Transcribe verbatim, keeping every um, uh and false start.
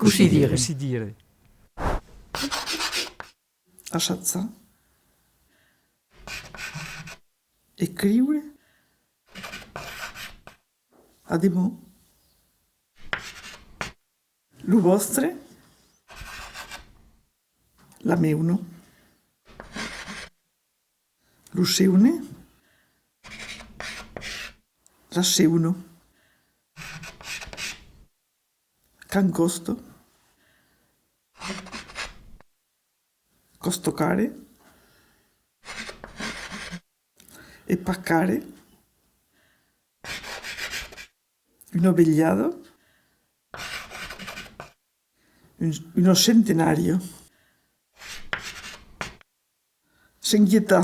Cossí dire? Cossí dire? Assajar. Escriure. Ademor. Lo vòstre. La meuna. Lo seune. La seuna. Quant còsta? Còsta car. Es pas car. Una velhada. Un, una centenària. S'inquietar.